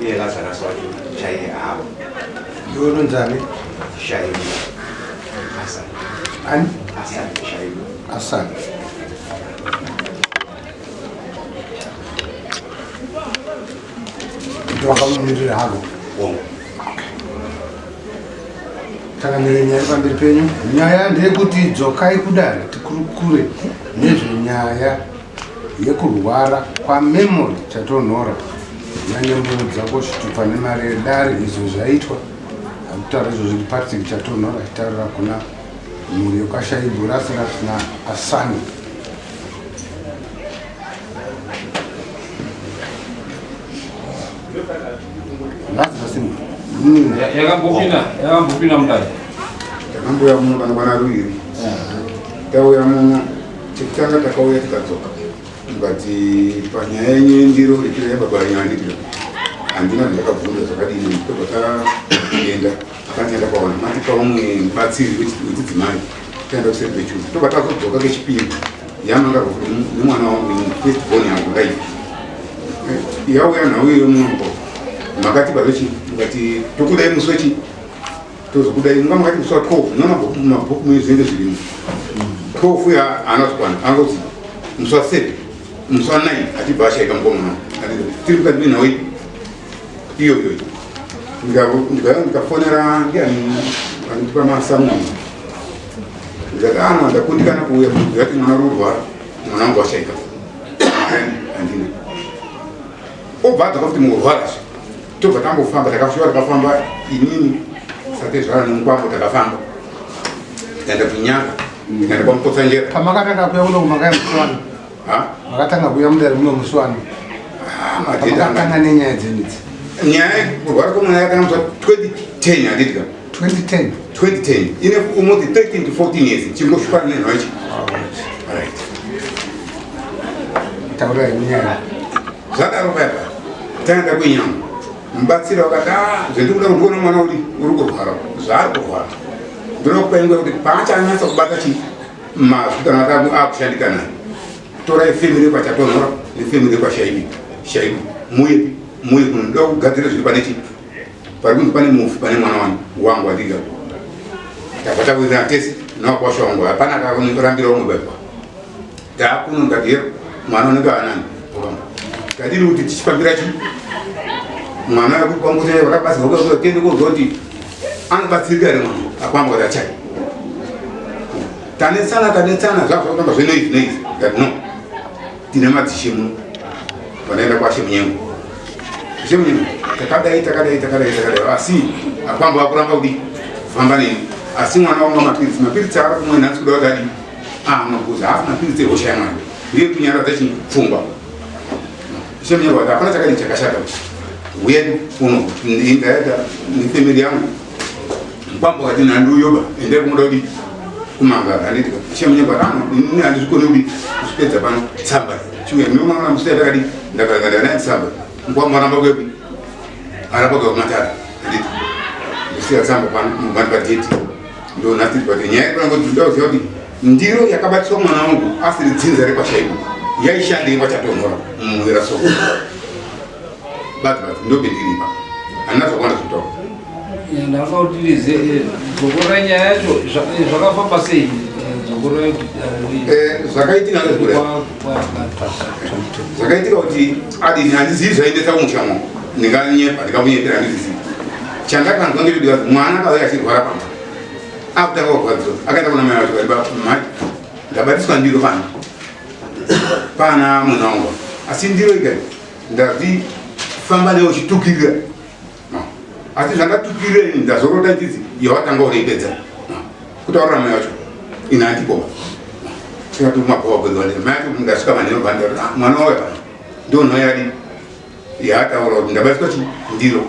Iye Lazarus wacho chaiye avo. Iwe unonzani? Shaibu. Hassan. Ani? Hassan Shaibu. Hassan. Wakamumirira hako. Wongo. Takamira nyaya pamberi penyu. Nyaya ndeyekuti dzokai kudare tikurukure nezvenyaya yekurwara kwaMemory Chatonhora nanyamboudza kochitupa nemari yedare izvo zvaitwa akutaura izvozvo kuti Patrick Chatonhora achitaurira kuna mhuri yekwaShaibu Lazarus naAsani. Yakambopinda yakambopinda mudare. Takambouya muno panokwana ruviri. Tauya muno chekutanga takauya tikadzoka mukati panyaya yenyu yendiro yetiro yababa venyu handitiro handina zvandakabvunza zvakadini tobva taenda hapana chandakaona matipa umwe mubatsiri wechidzimai taenda kusebechuzi tobva tazodzoka kechipiri yamanga nemwana wangu ini first born yangu life yauya nhau iyoyo munombo makatipa zvechi mukati tokudai musi wechi tozokudai munga makati musi wa 12 munoona mabhuku mwenyu zvinenge zvirimo 12 ya haana kuzokwana angoti musi wa 7 musi wa 9 achibva ashaika mukomana tiri mukati menhau ipi iyoyo ndikafonera ndiani anotipa masamoni ndikati ano ah, ndakundikana kuuya ndikati mwana uri kurwara mwana wangu washaika handina obva adzoka futi mukurwarazve tobva tambofamba takasvika takafamba inini satezvara nemukwambo takafamba tikaenda kunyanga tikaenda kwamukotsanjera pamakatanga kuya kuno makaya muswano makatanga kuya mudare muno muswano makatanga nenyaya dzenyu idzi nyaya yekurwara kwemwana yakanga musa 2010 handiti ka 2010 2010 ine almost 13 to 14 years chingoshupa nenhau ichi right taurai nyaya zvadaro paya paya taenda kwenyama mubatsiri wakati ah, zvendiri kuda kundiona mwana uri uri kurwara zvaari kurwara ndoda kupa nguva yekuti paachanyatsa kubata chii mazwi kana akushandika naye torai family yekwachatonhora nefamily yekwashaibi shaibu muye muye kuno ndoda kugadzira zviri pane chii pari kunzi pane mufi pane mwana wani wangu andika tabva tawirirana tese nawakwasha wangu hapana akarambira umwe baba takuno ndikati yero mwana unenge anani tadini kuti tichifambira chi mwana wekwangu vakabatsirwa tiende kozwa kuti anobatsirika here mwana akwamba kuti achai tanetsana tanetsana zvazvakutamba zvenoizi noizi ndikati no tine madzishe muno vanoenda kwashe munyengo ishe munyengo takadai takadai takadai takadai asi akwamba vakuramba kudii kufamba neni asi mwana wangu mapiritsi mapiritsi ari kumwe nhasi kuda kuti adii anokuza haasi mapiritsi ehosha yamwana ndiye kunyaradza chii pfungwa ishe munyengo vati hapana chakadii chakashata uye kuno ndaenda nefamily yangu Mkwambo kati nandiuyoba endai kumuda kudii kumangara handiti shemunye kwati ano ini handizvikoni kudii kuzvipedza pano tsamba chiuya ndinoona musiya ndakadii ndakarangada naye tsamba mkwambo aramba kuyepi aramba kuya kumatara handiti ndosiya tsamba pano mubandi padate ndonasiri pate nyaya yekuna kuti ndoda kuziva kuti ndiro yakabatiswa mwana wangu asiri dzinza rekwashaibu yaishandei kwachatonhora mumuwira soko Bati bati ndobendiripa. Handina zvakawanda zvekutaura. Ndanga kuti ndize dzokorora nyaya yacho zvakafamba sei dzokorora zvakaitika ndezvekudai. Zvakaitika kuti adini handizivi zvaendesa kumusha mo ndinganyepa ndingamunyepera handizivi. Chandakanzwa ndechekuti mwana akauya achirwara pamba akutanga kurwadziwa akaenda kuna mai vacho kati mai ndabatiswa ndiro pano pana mwana wangu asi ndiro ikai Ndati famba newe uchitukirira. Asi zvandatukirira ini ndazorota ndizi yawatanga unoipedza. Kutaurira mai wacho ini handipo. Tikati kumabhowa kwedu wale mai acho ndasvika manheru banda ah, mwana wawe pano ndonho yadi yaataura kuti ndabatiswa chi ndiro.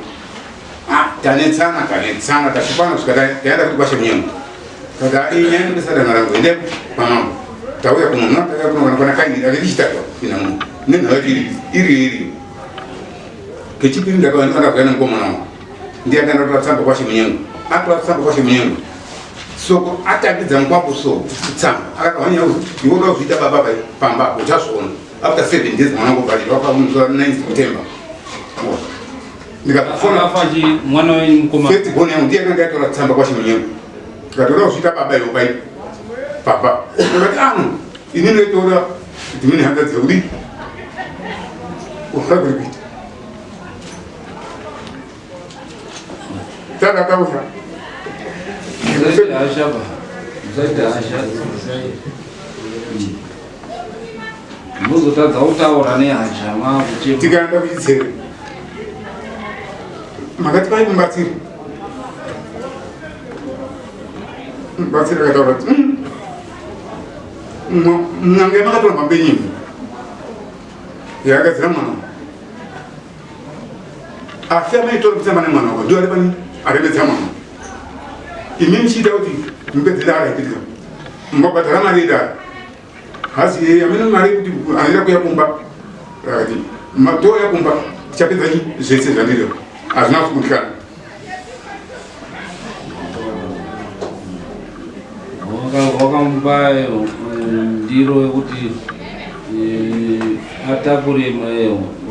Ah, tanetsana tanetsana tasvipana kusvika taenda kuti kwashe munyengo. Tati iyi nyaya inopesa dana rangu endai kwamambo. Tauya kuno muna tauya kuno kana kwana kaini ave tichitatwa ina muno. Nenhau yacho iri iri iri. Kechipiri ndakauya ndakauya nemukomana wangu. Ndiye akaenda kutora tsamba kwashe munyengo. Atora tsamba kwashe munyengo. Soko atangidza mukwambo so tsamba. Akati wanya iwe unoda kuzviita baba pamba apo uchazviona. After 7 days mwana wangu bvarirwa kwa 9 September. Ndikafona Akafa chi mwana wenyu mukoma. First born yangu ndiye akanga yatora tsamba kwaChimunyengo. Ndikatoda kuzviita baba ivo pai baba. Ndikati ano ini ndaitora dzimweni hanzvadzi dzekuti kurwara kuri kuita. Takataura. Musaite hasha ba. Musaite hasha. Muzotadza kutaura nehasha makuchema. Tikaenda kuchitsere. Makati pai mubatsiri. Mubatsiri akataura kuti n'anga yamakatora pambenyu yakagadzira mwana asi amaitora kutamba nemwana wako ndiyo ari pani aremedza mwana imi muchiita kuti mupedze dara ipitika mubabhadhara mari yedara hasi yeye amene mari yekuti anoita kuya kumba akati matouya kumba tichapedza chi zvese zvandiri hazvina kukundikana Wakamupa ndiro yekuti atakure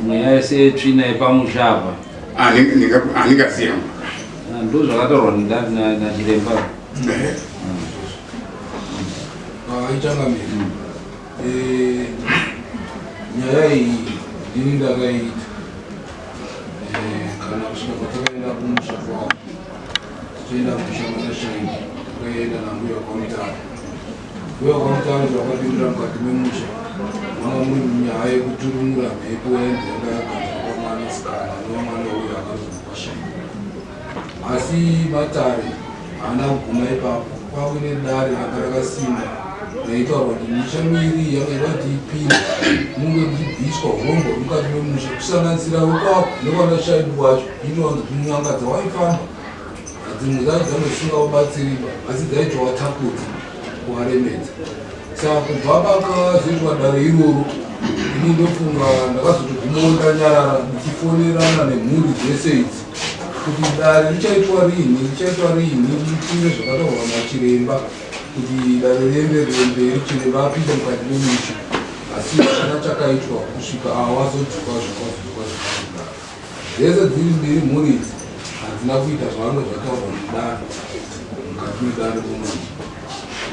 mweya yese yetsvina yepamusha apa. Handingaziva. Ndozvakataurwa nachiremba. Changamire, nyaya iyi ndini ndakaiita kana kusvika kwatakaenda kumusha kwavo tichienda kumusha kwaTashaini takaenda nambuya kwaMutare. Mbuya kwaMutare zvakapindira mukati memusha manga muri nyaya yekuturumura mhepo yainzi yanga yagadzwa pamwanasikana anova mwana uyo akazobva kwaShaini. Asi matare haana kuguma ipapo, kwakuine dare ranga rakasimba raitaurwa kuti misha miviri iyi yanga ida kuti ipinde munge muchibviswa urombo huri mukati memusha kusanganisira wekwako nekwanashaibu wacho inowanza kuti n'anga dzawaifamba dzimwe dzacho dzange dzisingaubatsiriba asi dzaitovatakudza kuvaremedza. Saka kubva pakazoitwa dare iroro ini ndofunga ndakazotogumawo ndanyarara ndichifonerana nemhuri dzese idzi kuti dare richaitwa rini richaitwa rini mufunge zvakataurwa nachiremba kuti dare rienderere mberi chiremba apinde mukati memusha asi hapana chakaitwa kusvika awazodzoka zvakazodzoka zvakazodaro dzese dziri mbiri mhuri idzi hadzina kuita zvavange zvataurwa nedare mukati medare muno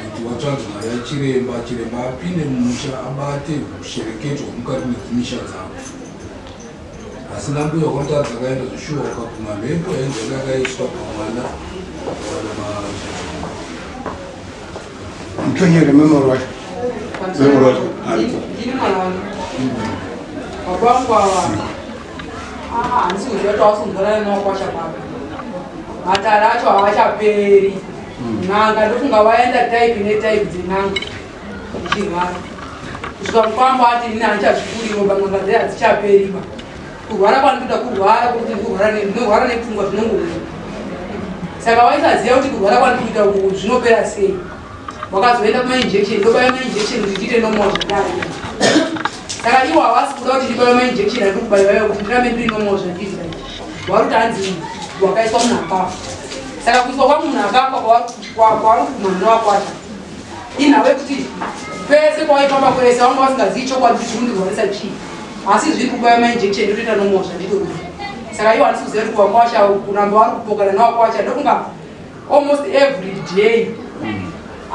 kuti watsvage mari yachiremba chiremba apinde mumusha abate hushereketwa mukati medzimisha dzavo asi nambuya kwamutadza akaenda zveshuwa ukaguma mhepo yainzi yanga yakaiswa pamwana wana Mtonyere memory wacho. Memory wacho aripo. Ndini mwana wangu. Baba vangu ava. Ah, handisi kuziva kuti wasungurana newakwasha baba. Matare acho haachaperi. N'anga ndofunga vaenda type netype dzen'anga. Ndichirwara. Kusvika mukwambo ati ini handichazvikuriwo ba n'anga dzaye hadzichaperi ba. Kurwara kwandinoita kurwara kwekuti ndikurwara ndinorwara nepfungwa zvinongouya. Saka waisaziva kuti kurwara kwandikuita uku zvinopera sei. Wakazoenda kumainjection ndobaya mainjection kuti ndiite normal zvakare. Saka iwo havasi kuda kuti ndibaya mainjection andiri kubaiwa iwo kuti ndirambe ndiri normal zvandiri. Wari kuti hanzi wakaiswa munhu akafa. Saka kuiswa kwamunhu akafa kwavari kumhanha wakwasha inhau yekuti pese pawaifamba kwese vanga vasingazivi chokwadi kuti chiri kundirwarisa chii asi zviri kubaya mainjection ndotoita normal zvanditoita. Saka iwo handisi kuziva kuti kuvakwasha kuramba vari kupokana nevakwasha ndokunga almost every day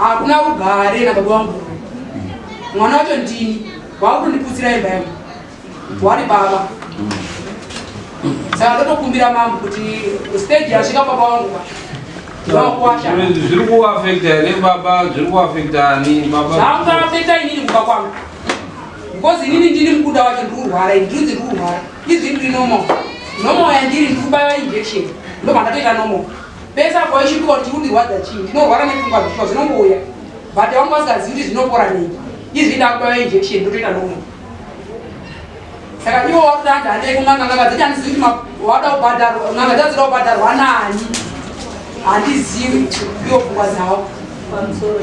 hakuna rugare nababa vangu. Mwana wacho ndini vakutondiputsira imba yangu wari baba. Saka ndotokumbira mambo kuti stage yasvika baba vangu vakwasha Zviri kuafekta here baba? Zviri kuafekta ani baba? Zvakutoafekta inini kumba kwangu because inini ndini mukunda wacho ndiri kurwara ini ndinonzi ndiri kurwara izvi ndiri normal normal yandiri ndiri kubaiwa injection ndobva ndatoita normal pese apo waishupika kuti chikundirwadza chii ndinorwara nepfungwa zvishuwa zvinongouya but vangu vasingazivi kuti zvinopora nei izvi ndakubaiwa injection ndotoita normal. Saka iwo wakuda hanzi handei kun'anga n'anga dzacho handizivi kuti wada kubhadharwa n'anga dzacho dzinoda kubhadharwa nani handizivi iwo pfungwa dzavo. Pamusoro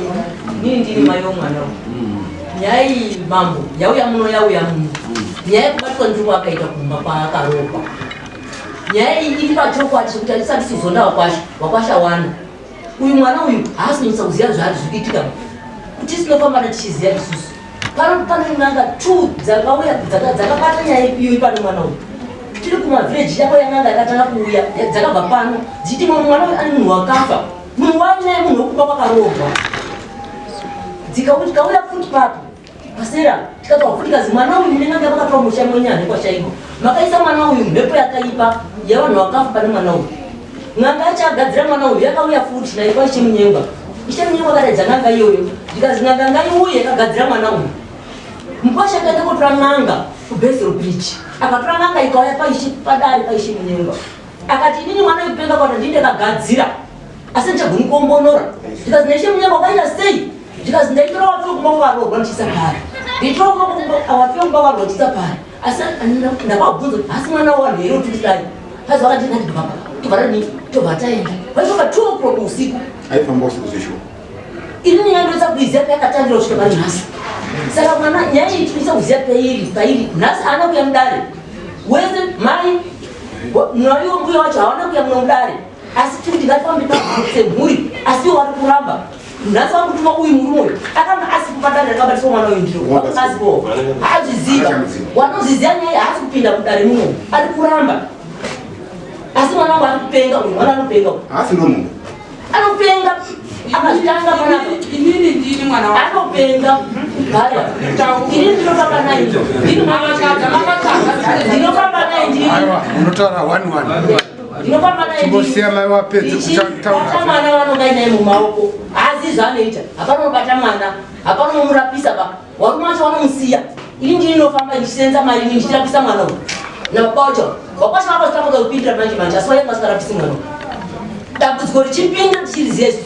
inini ndini mai vomwana uyu. Nyaya iyi mambo yauya muno yauya muno. Nyaya yekubatwa ndiko akaita kumba kwaakarohwa. Nyaya iyi iri pachokwadi chekuti hatisati tizonda wakwasha wakwasha wana. Uyu mwana uyu haasi kunyatsa kuziva zvaari zviri kuitika. Kuti tinofamba tichiziva isusu. Pano pane n'anga 2 dzakauya dzakabata nyaya iyoyi pane mwana uyu. Tiri kumavhireji yako yan'anga yakatanga kuuya dzakabva pano dzichiti mumwe mwana uyu ane munhu wakafa. Munhu wainaye munhu wekuba kwakaroorwa. Dzikauya futi papo pasera tikataura futi kazi mwana uyu mune n'anga yamakatora musha mwenyane kwashaiko. Makaisa mwana uyu mhepo yakaipa yevanhu vakafa pane mwana uyu. N'anga yacho agadzira mwana uyu yakauya futi naye kwaIshe Munyengwa. Ishe Munyengwa akadaidza n'anga iyoyo ndikazi n'anga ngaiuye yakagadzira mwana uyu. Mukwasha akaenda kotora n'anga kuBethel Bridge. Akatora n'anga ikauya paishe padare paIshe Munyengwa. Akati inini mwana uyu kupenga kwata ndini ndakagadzira asi ndichagoni kuombonora. Ndikazi naIshe Munyengwa wakaita sei? Ndikazi ndaitora wafiwa kumba kwavaroorwa ndichiisa pari. Ndaitora wafiwa kumba kwavaroorwa ndichiisa pari. Asi ndakavabvunza kuti asi mwana wavanhu here kuti kudai. Kazi vakati ndati baba tobva tadini tobva taenda. Vaifamba 2 o'clock usiku. Aifamba usiku zveshuwa. Ini nyaya ndoita kuiziva payakatangira kusvika pari nhasi. Saka mwana nyaya iyi tinoisa kuziva pairi pairi nhasi haana kuya mudare. Wese mai naiwo mbuya wacho hawana kuya muno mudare. Asi tiri kuti ngatifambe semhuri asi iwo vari kuramba. Nhasi vakutuma uyu murume uyu akanga asipo padare rakabatiswa mwana uyu ndiro akanga asipo haazviziva wanozviziva nyaya haasi kupinda mudare muno ari kuramba asi mwana wangu ari kupenga uyu mwana anopenga uyu haasi ndomunhu anopenga akazvitanga panapa inini ndini mwana wangu anopenga haya inini ndinofamba naye ndini mwana ndinofamba naye ndini Aiwa, unotaura one one. ndinofamba naye Chimbosiya mai wapedze kutaura. Bata mwana vanonga inaye mumaoko haazivi zvaanoita hapana unobata mwana hapana unomurapisa ba warume wacho vanomusiya ini ndini ndinofamba ndichisenza mari ini ndichirapisa mwana uyu nababa wacho vakwasha vakazotanga kupindira manje manje asi vainge vasingarapisi mwana uyu dambudziko richipinda tichiriziva isusu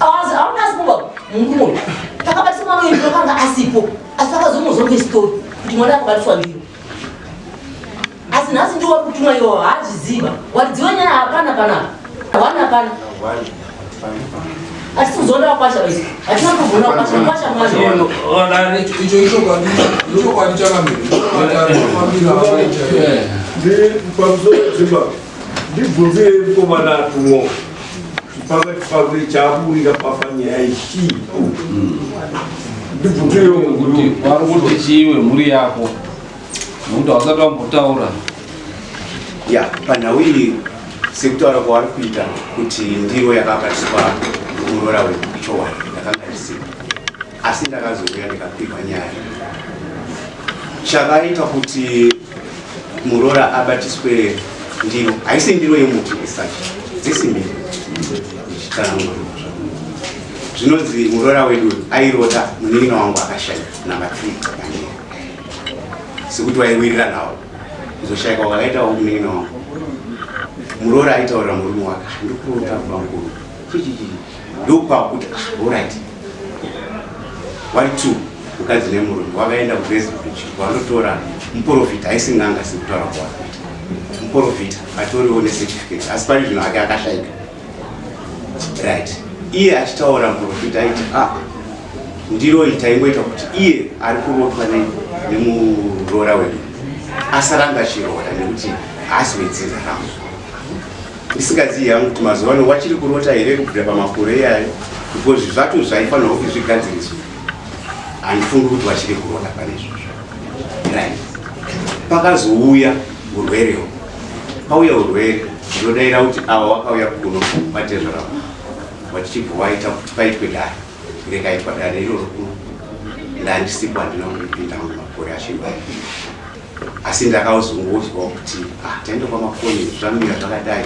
auna asipo murume uyu takabatisa mwana uyu ndinokanga asipo asi takazomuzwa ngestori kuti mwana akabatiswa ndiro asi nhasi ndiwo wari kutuma iwo haazviziva waridziwe nyaya hapana panapa hwana hapana hatisi kuzoona wakwasha vaisi hatina kuzoona wakwasha wakwasha mwana Icho ichokwadi ichokwadi chakamira. Mafambiro avaita. Pamusoro dzimba ndibvunzire mukomana atumwa pakati pake chaaburira pafanyaya ichii ndibvunzirewo kuti vari kuti chiiwe mhuri yako nokuti hausati wambotaura ya panhau iyi sekutaura kwavari kuita kuti ndiro yakabatiswa muroora wedu ichowani ndakanga ndisipo asi ndakazouya ndikapihwa nyaya chakaita kuti muroora abatiswe ndiro haisi ndiro yemuti esachi dzisimbi ndichitsanangura zvinonzi muroora wedu airota munin'ina wangu akashaya namba 3 pandiri sekuti waiwirira nawo kuzoshaika kwakaitawo munin'ina wangu muroora aitaurira murume wake ndikurota bamukuru chichichi ndokwakuti ah, alright wari two mukadzi nemurume wakaenda kubasebridge wanotora muprofita haisi n'anga sekutaura kwawakuita muprofita atoriwo necertificate asi pari zvino ake akashaika right iye achitaura muprofita aiti ah ndiro iyi taingoita kuti iye ari kurotwa nemuroora wedu asaranga achirota nekuti haasi wedzinza rangu ndisingazivi hangu kuti mazuva ano wachiri kurota here kubvira pamakore iyayo because zvacho zvaifanirwa kuti zvigadziriswe handifungi kuti wachiri kurota pane izvozvo right pakazouya urwerewo pauya urwere ndinodaira kuti ava wakauya kuno vatezvara vachibva waita kuti paitwe dare rikaitwa dare iroro kuno ndandisipo handina kupinda mumakore achirwere asi ndakazongonzwa kuti ah, taenda kwamakoni zvamira zvakadai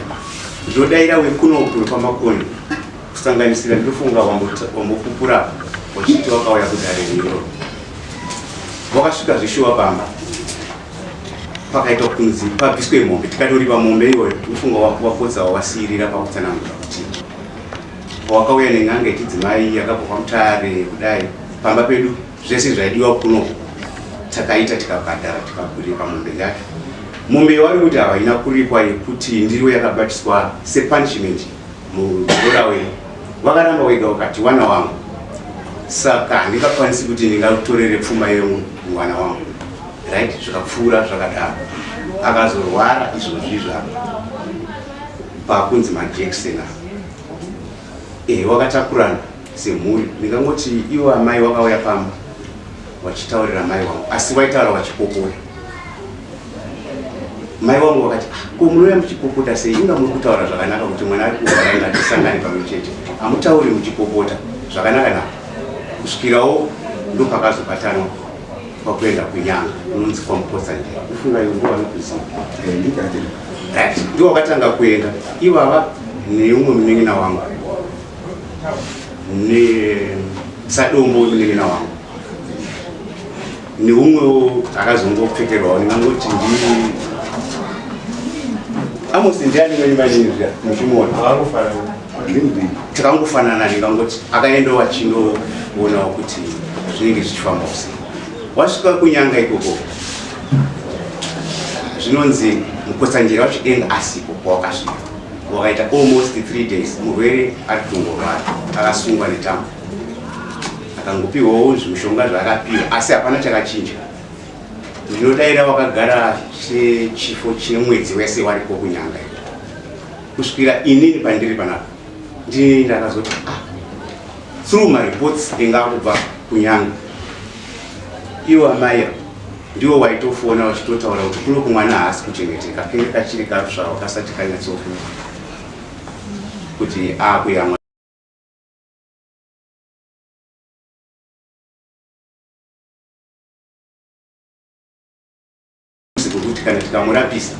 ndinodaira wekuno kuno kwamakoni kusanganisira ndinofunga wambopupura wachiti wakauya kudare iroro wakasvika zveshuwa pamba pakaitwa kunzi pabviswe mombe tikatoripa mombe iyoyo ndinofunga wapotsa wawasiirira pakutsanangura kuti wakauya nen'anga yechidzimai yakabva kwamutare kudai pamba pedu zvese zvaidiwa kuno takaita tikabhadhara tikaguripa mombe yacho mombe yavari kuti haina kuripwa yekuti ndiro yakabatiswa sepunishment muroora wedu vakaramba wega ukati wana wangu saka handingakwanisi kuti ndingatorere pfuma yemwana wangu right zvikapfuura zvakadaro akazorwara izvozvi zvako pakunzi majackson e wakatakurana semhuri ndingangoti ivo amai wakauya pamba wachitaurira mai wangu asi waitaura wachipopora Mai wangu vakati, ah, ko munouya muchipopota sei? Inga muri kutaura zvakanaka kuti mwana ari kurwara, ngatisangane pamwe chete. Hamutauri muchipopota zvakanaka naka. Kusvikirawo ndopakazobatanwa kwakuenda kunyanga unonzi kwaMukotsanjera. Ufunga iwe ndiwo vanokuziva. Right, ndiwo wakatanga kuenda ivava neumwe munin'ina wangu nesadombo wemunin'ina wangu neumwewo akazongopfekerwawo ndingangoti ndi Amosi ndiani wenyu mainini zviya muchimuona takangofanana ndingangoti akaendawo achindoonawo kuti zvinenge zvichifambawo sei wasvika kunyanga ikoko zvinonzi mukotsanjera wacho enga asipo pawakasvika wakaita almost 3 days murwere ari kutongorwara akasungwa netambo akangopiwawo zvimushonga zvaakapiwa asi hapana chakachinja ndinodaira wakagara chechifo chemwedzi wese wariko kunyanga kusvikira inini pandiri panapa ndini ndakazoti ah, through mareports enga akubva kunyanga iwo amai ndiwo waitofona wachitotaura kuti kuno kumwana haasi kuchengeteka kenge kachiri karusvava kasati kanyatsoku kuti akuyamwa Kuti kana tikamurapisa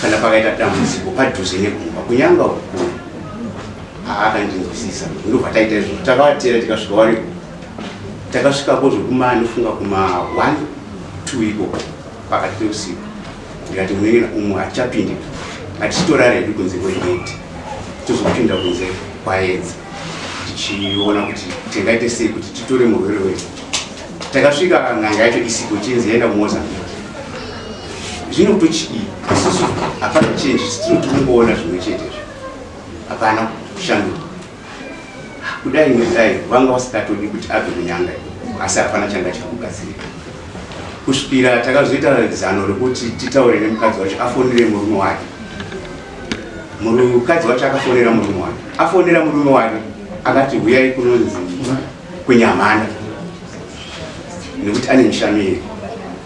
kana pakaita dambudziko padhuze nekumba kunyanga ukuru aakandinzwisisa ndobva taita izvozvo takavatera tikasvika wariko takasvikako zvekuma anofunga kuma 1 2 ikoko pakati peusiku ndikati munenge umu hatichapindi hatichitorara hedu kunze kwegate tozopinda kunze kwaedza tichiona kuti tingaite sei kuti titore murwere wedu Takasvika n'anga yacho isiko chinzi yaenda kuMozambique. Zvino tochidii? Isusu hapana change, tiri tikungoona zvimwe chete izvo. Hapana shanduko. Kudai nekudai vanga vasingatodi kuti abve kunyanga asi hapana changa chiri kugadzirika. Kusvikira takazoita zano rekuti titaure nemukadzi wacho afonere murume wake. Mukadzi wacho akafonera murume wake. Afonera murume wake akati huyai kunonzi kunyamhanda nekuti ane misha miiri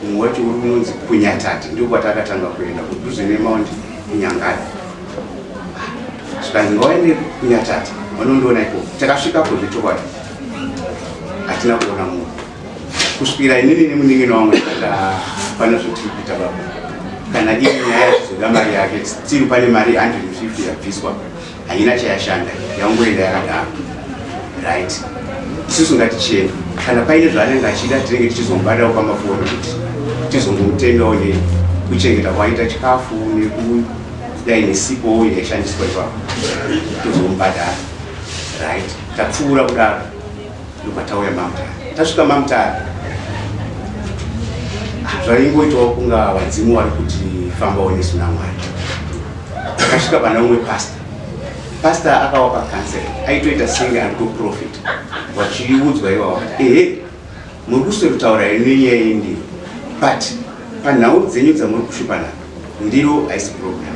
mumwe wacho uri unonzi kunyatate ndiko kwatakatanga kuenda kudhuze nemaundi kunyangada zvikanzi ngawaende kunyatate vanondiona ikoko takasvikapo zvechokwadi hatina kuona munhu kusvikira inini nemunin'ina wangu hapana zvotiri kuita baba kana iri nyaya yachizoda mari yake still pane mari 150 yabviswa haina chayashanda yangoenda yakadaro right isusu ngatichienda kana paine zvaanenge achida tinenge tichizomubatawo pamafoni kuti tizongomutengawo nekuchengeta kwaita chikafu nekudai nesipo yaishandiswa ipapo tozomubhadhara right tapfuura kudaro ndobva tauya mamutare tasvika mamutare zvaingoitawo kunga vadzimu vari kuti fambawo nesu namwari takasvika pana umwe pasta pasta akawapa counsel aitoita senge ari kuprofita vachiudzwa iwawa kuti ehe muri kuswero kutaura henyu nenyaya yendiro but panhau dzenyu dzamuri kushupana ndiro haisi problem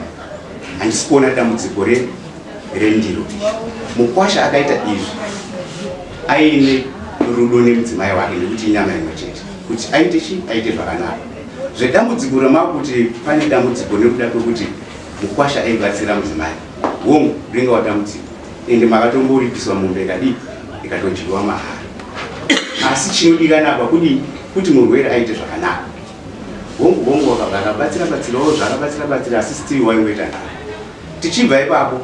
handisi kuona dambudziko re rendiro mukwasha akaita izvi aine rudo nemudzimai wake nekuti inyama imwe chete kuti aite chi aite zvakanaka zvedambudziko remakuti pane dambudziko nekuda kwekuti mukwasha aibatsira mudzimai hongu ringawa dambudziko ende makatomboripiswa mombe ikadii ikatodyiwa mahara asi chinodikana apa kudii kuti murwere aite zvakanaka hongu hongu wakabva akabatsira batsirawo zvaakabatsira batsira asi still waingoita nharo tichibva ipapo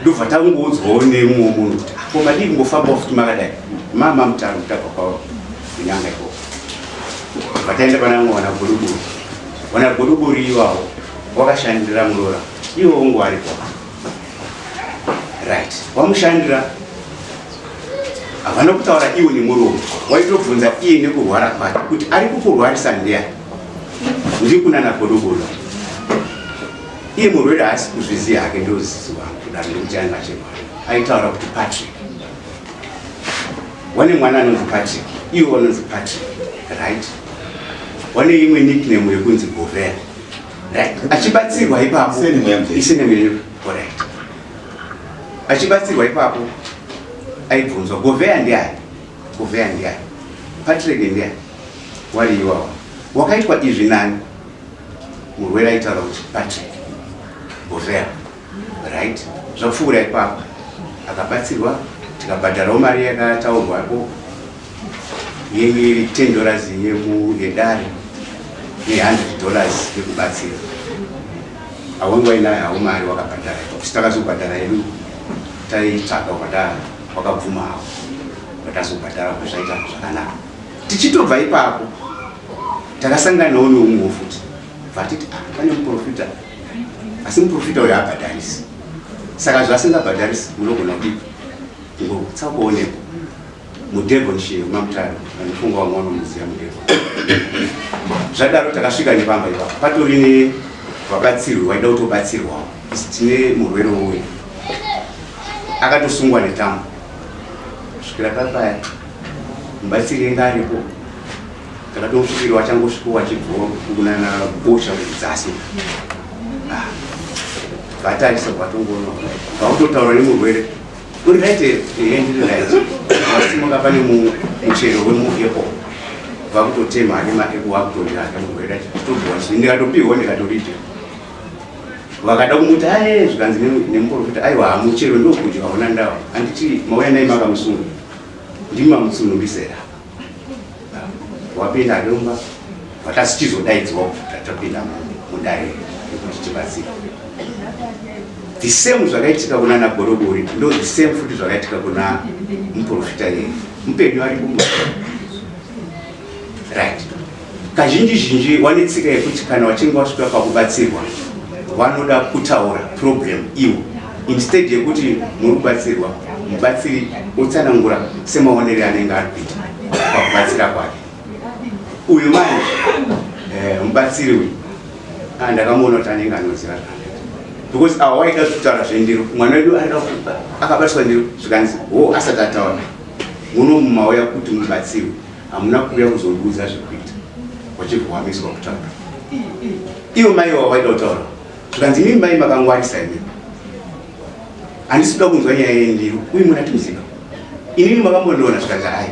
ndobva tangoudzwawo nemumwe munhu kuti ah, ko madii kungofambawo futi makadai mama mutaro mutabva kwavo kunyanga ikoko vataenda pana mumwe wana godobori wana godobori iwawo wakashandira muroora iwo ungu waripo right wamushandira havana kutaura iwo nemuromo waitobvunza iye nekurwara kwake kuti ari kukurwarisa ndiyani ndiri kunana godobori Iye murwere haasi kuzviziva hake ndozizi wangu kudaro nekuti anga achirwara. Aitaura kuti Patrick. Wane mwana anonzi Patrick, iwe wanonzi Patrick, right? Wane imwe nickname yekunzi Govera. Right. Achibatsirwa ipapo. Isename yenyu. Correct. Achibatsirwa ipapo aibvunzwa Govera ndiani? Govera ndiani? Patrick ndiani? Wari iwawa. Wakaitwa izvi nani? Murwere aitaura kuti Patrick Bovea. Right, zvapfuura ipapo akabatsirwa tikabhadharawo mari yakataurwapo yenge 10 dollars yedare ne100 dollars yekubatsira. Awangu wainayo hawo mari wakabhadhara ipapo, takazobhadhara yedu taitsvaga wakadaro wakabvuma hawo vakazobhadhara zvaita zvakanaka. Tichitobva ipapo takasanganawo neumwewo futi vatiti ah, pane muprofita asi muprofita uyo haabhadharisi saka zvaasingabhadharisi munogona kudii kungotsakuonekwa muDevonshire maMutare vanofunga vamwe vanomuziva muDevon. Zvadaro takasvika nepamba ipapo patori nevabatsirwi vaida kutobatsirwawo isi tine murwere uyu akatosungwa netambo kusvikira papaya mubatsiri enge aripo takatomusvikira wachangosvika wachibva kunana bosha kudzasi ah, vatarisa kwatongoona vakutotaura nemurwere uri right here ehe ndiri right wasimuka pane muchero wemuapple vakutotema ane maapple wakutodya ake murwere achitobva ndikatopihwa ndikatoridya vakada kumuti ae zvikanzi nemuprofita aiwa hamuchero ndokudya hauna ndawa handiti mauya nai makamusunga ndimi mamusunungisera wapinda adomba vatasichizodaidzwa tatopinda mudare yekuti tibatsire the same zvakaitika kuna nagodobori ndo the same futi zvakaitika kuna muprofita yeye mupenyu ari kumba right kazhinji zhinji wane tsika yekuti kana wachinge wasvika pakubatsirwa vanoda kutaura problem iwo instead yekuti muri kubatsirwa mubatsiri otsanangura semaonere anenge ari kuita pakubatsira kwake uyu manje eh, mubatsiri uyu ah, ndakamuona kuti anenge anoziva zvaanoita because awa waida kutaura zvendiro mwana wedu akabatiswa ndiro zvikanzi ho asati ataura muno mumauya kuti mubatsirwe hamuna kuuya kuzondiudza zvekuita wachibva wamiswa kutaura ivo mai wawaida kutaura zvikanzi imimi mai makangwarisa imi handisi kuda kunzwa nyaya yendiro uyu munhu atimuziva inini makambondiona zvikanzi ai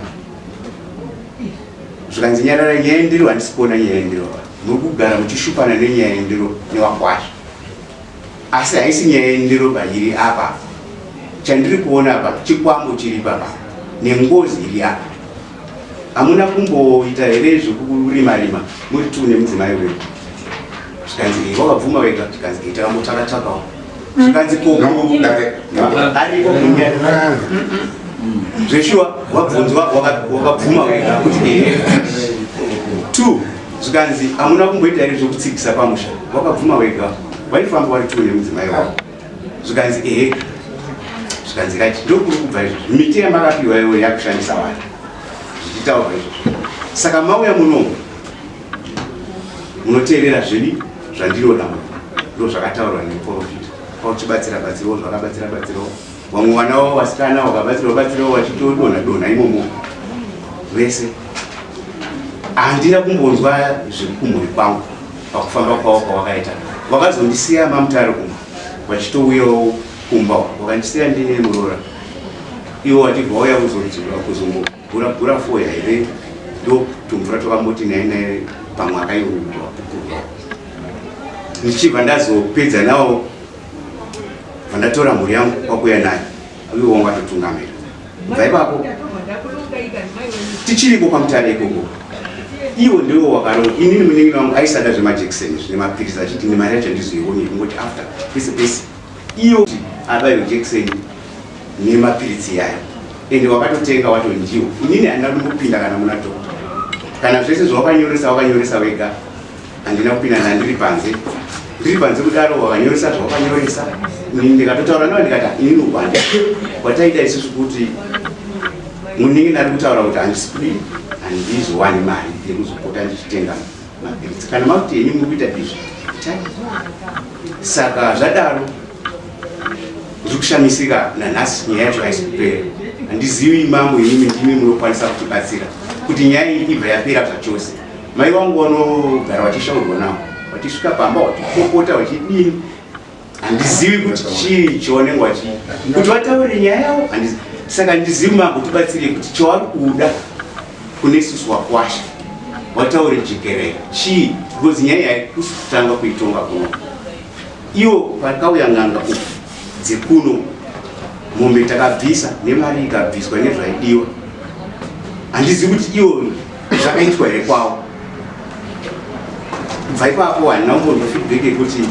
zvikanzi nyarara nyaya yendiro handisi kuona nyaya yendiro muri kugara muchishupana nenyaya yendiro newakwasha Asi haisi nyaya yendiro ba iri apa. Chandiri kuona apa chikwambo chiri papa nengozi iri apa. Hamuna kumboita here zvekurima rima muri tu nemudzimai wenyu? Zvikanzi eh, wakabvuma wega zvikanzi eh, takambotsvaka tsvakawo. Zvikanzi ko ariko munyaya. Zveshuwa wabvunzwa wakabvuma wega kuti eh. Two Zvikanzi hamuna kumboita here zvekutsigisa pamusha wakabvuma wega waifamba wari two nemudzimai wako zvikanzi ehe zvikanzi right ndokuri kubva izvozvo miti yamakapiwa iwe yakushandisa vanhu zvichitaurwa izvozvo saka mauya munomu munoteerera zvedi zvandinoda muno ndo zvakataurwa nemuprofita pauchibatsira batsirawo zvakabatsira batsirawo vamwe vana vavo vasikana vakabatsirwa batsirawo vachitodonha donha imomo vese handina kumbonzwa zvirikumhuri kwangu pakufamba kwavo kwavakaita vakazondisiya mamutare umu vachitouyawo kumba vakandisiya ndine muroora ivo vachibva vauya kuzodzura kuzombogura gura foya here ndo tumvura twakamboti naye naye pamwaka iwoyo wapukurwa ndichibva ndazopedza nawo vandatora mhuri yangu kwakuya nayo uye wangu atotungamira kubva ipapo tichiriko kwamutare ikoko iwo ndiwo wakaronga inini munin'ina wangu aisada zvemajekiseni zvine mapirisi achiti nemari yacho handizoioni kungoti after pese pese iyo abaiwe jekiseni nemapiritsi yayo ende wakatotenga wacho ndiwo inini handina kumbopinda kana muna dokta kana zvese zvawakanyoresa wakanyoresa wega handina kupinda ndandiri panze ndiri panze kudaro wakanyoresa zvawakanyoresa ndikatotaura nawo ndikati inini ukwanda kwataita isusu kuti munin'ina ari kutaura kuti handisi kudii handizowani mari yekuzopota ndichitenga mapiritsi kana makuti henyu muri kuita izvi itai saka zvadaro ndiri kushamisika nanhasi nyaya yacho haisi kupera handizivi mambo imimi ndimi munokwanisa kutibatsira kuti nyaya iyi ibva yapera zvachose Mai vangu vanogara vachishaurwa navo, vachisvika pamba vachipopota vachidini, handizivi kuti chii chavanenge vachi kuti vataure nyaya yavo handizivi. Saka handizivi mambo tibatsirei kuti chavari kuda kune isusu wakwasha wataure jekerere chii. Because nyaya iyi haikusi kutanga kuitonga kuno. Iwo pakauya n'anga uku dzekuno mombe takabvisa nemari ikabviswa nezvaidiwa. Handizivi kuti iwo zvakaitwa here kwavo. Kubva ipapo handina kumbonzwa feedback yekuti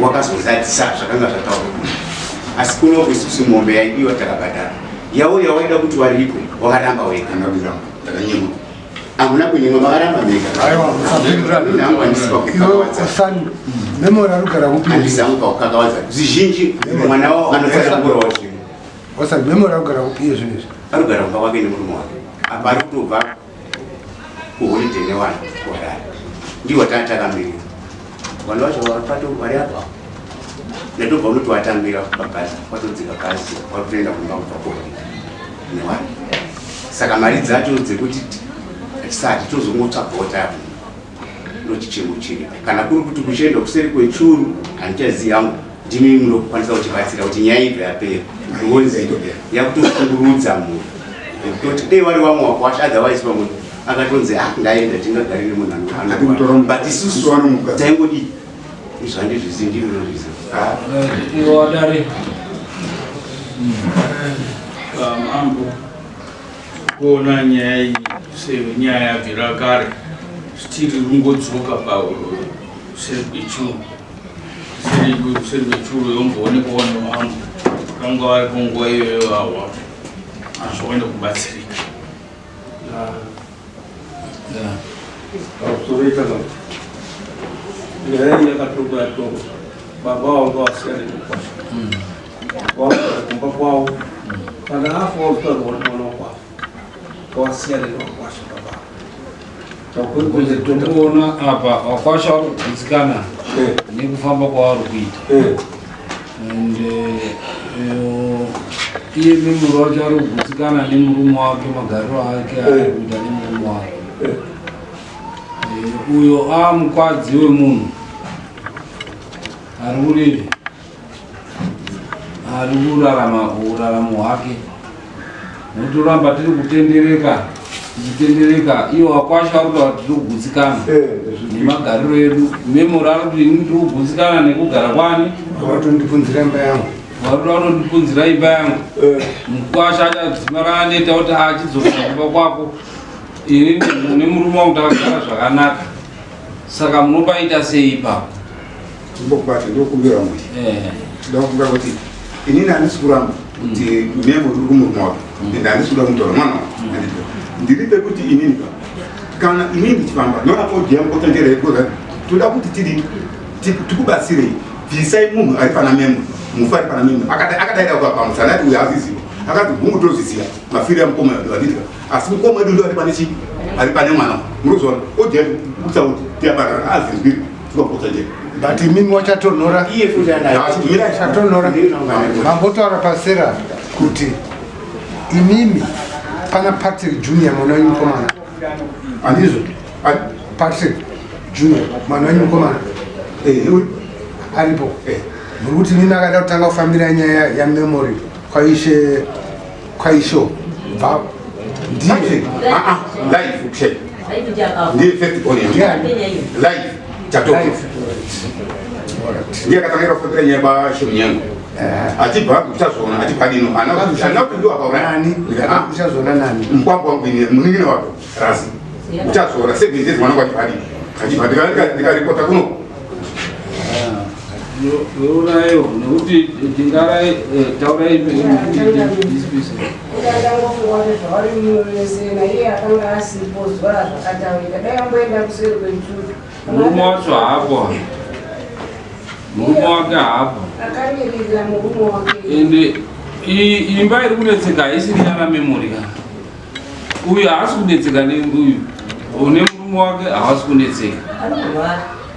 wakazozadzisa zvakanga zvataurwa kuno. Asi kuno isusu mombe yaidiwa takabhadhara. Yavo yawaida kuti waripwe wakaramba wega. Ndakanyimwa. Hamuna kunyimwa makaramba mega. Aiwa, musapindura. Hangu handisi pakukakawadza. Usani, memory arikugara kupi? Handisi hangu pakukakawadza. Zvizhinji mwana wavo anotsanangurawo zvinhu. Usani, memory arikugara kupi iye zvino izvi? Arikugara kumba kwake nemurume wake. Apa ari kutobva kuholiday newana kuHarare. Ndiwo tatakamira. Vanhu vacho vari vari apa. Ndatobva unotovatambira pabhazi, watodzika bhazi, wakutoenda kumba kubva kuholiday newana. Saka mari dzacho dzekuti tisati tozongotsvagawo tapo ndochichemo chiri. Kana kuri kuti kuchienda kuseri kwechuru handichazivi hangu, ndimi munokwanisa kutibatsira kuti nyaya ibve yapera. Because yakutoshungurudza munhu. Kutoti dei wari wamwe wakwasha otherwise pamwe akatonzi ah ndaenda tingagarire munhu Ati ano. But isusu Anomuka. taingodii izvo handizvizivi ndimi munozviziva. Iwo wadare. Mambo kuona nyaya iyi senyaya yabvira kare tiri kungodzoka paseri kwechuru seri kwechuru yomboonekwawo nevanhu vanga varipo nguva iyoyo awa hazvakuenda kubatsirika. Pamusoro itangapo nyaya iyi yakatongwa yatongwa baba vanga vasiyana nemukwasha wagara kumba kwavo kana afa wakutarwa nemwana wakwavo wasiyana newakwasha baba. Kunze tokuona apa wakwasha vari kugutsikana nekufamba kwavari kuita. And iye memory wacho ari kugutsikana nemurume wake, magariro ake ari kuita nemurume wake. Uyo amukadzi wemunhu ari kudini ari kurarama uraramo hwake notoramba tiri kutendereka tichitendereka. Iwo wakwasha vari kutaura tiri kugutsikana nemagariro edu. Memory ari kuti ini ndiri kugutsikana nekugara kwani Watondipunzira imba yangu. Varikuda kutondipunzira imba yangu. Mukwasha achadzimara aneta kuti achidzokera kumba kwako, ini nemurume wangu takagara zvakanaka, saka munopaita sei ipapo? Ndokubata ndokumbira mwe. Ndokumbira kuti inini handisi kuramba kuti memo uri kumurume wake ende handisi kuda kumutora mwana wake. Ndiri pekuti inini pa kana inini ndichifamba ndona odi yangu kotangera ikoza toda kuti tiri tikubatsirei bvisai munhu ari pana memo mufu ari pana memo akadaira pamusana ati uyu haziziva akati hungu tozviziva mafiro yamukoma yedu handitika asi mukoma wedu ndo ari pane chii ari pane mwana murikuzviona odi yacho kutsa kuti tiyabara azinzwiri tikapotsa njera. But imimi wachatonhora. Iye futi anayo. Chatonhora. Mambotaura pasera kuti imimi pana Patrick Junior mwana wenyu mukomana. Handizvo? Patrick Junior mwana wenyu mukomana. Aripo. Muri kuti imimi akada kutanga kufambira nyaya yamemory kwaishe kwaisho bva ndiye. Live kushe. Ndiye first born yangu. Live chatoka. Ndiye akatangira kufambira nyaya kwaShemunyengo. Achibva kuchazona achibva dino ana ana kuti ndio akauraya. Nani? Uchazona nani? Mkwambo wangu ini munin'ina wake Rasi. Uchazona 7 days mwana wangu achibva dino. Achibva ndikaripota kuno. Urayo nekuti tingarai taurai dispise. Ndangofunga kuti zvavari muvese naiye akanga asipo zuva razvakataurika dai amboenda kuseri kwechuru. Murume wacho haapo, murume wake haapo. Akamirira murume wake. Ende imba iri kunetseka haisiri yana memory ka. Uyu haasi kunetseka neuyu nemurume wake haasi kunetseka.